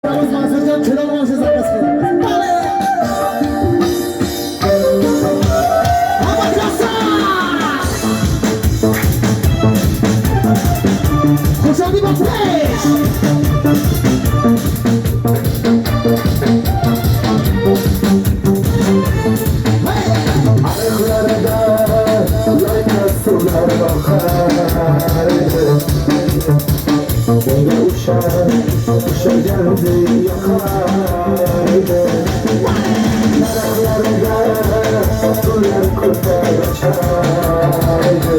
Мансурҷон, чунон моша заказ кунед. Бале! Ҳама каса! Хушомадӣ ба пеш! Ariqlarda loyqa suvlar oqardi. Menga o'sha, o'shagandek yoqardi. Daraxtlarda gullar ko'ppak ochardi.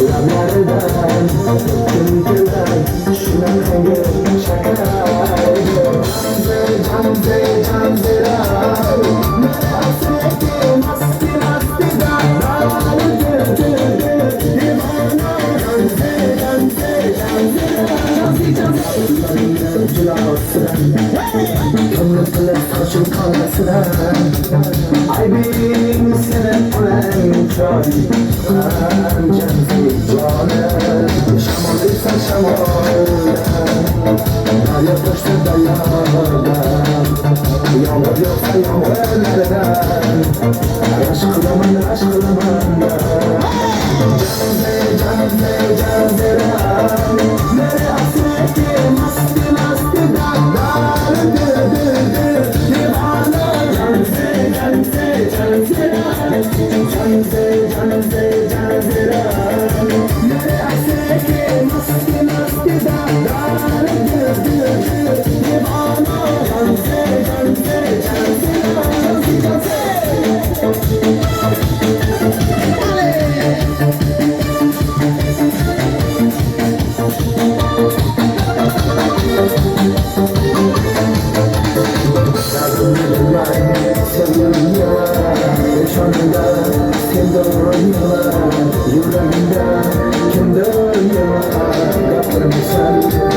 Lablaridan o'pgim kelar, shunaqangi shakardi. Jamze, jamze, jamzerar, masti masti dar dil dil dil devona. Jamze, jamze, jamzerar, Ko'zlaringni jilosidan, Ko'ngil qilib sochim tolasidan. Aybing seni onang choy Jamzi jonim. Shamol esa shamoldan, Daryo toshsa daryodan, Yomg'ir yog'sa yomg'irlardan. Rashk qilaman, rashk qilaman. Jamze, jamze, jamzerar, Mere hasreti masti masti dar dil dil dil divana. Jamze, jamze, jamzerar, Jamze, jamze, jamzerar, Mere hasreti masti masti dar dil dil dil divana. Jamze, jamze, jamzerar, Jamze, jamze! Бале! Bilmay sevgim yig'la, Peshonamda sendir yig'la, Yuragimda kimdir yig'la. Gapirmaysan.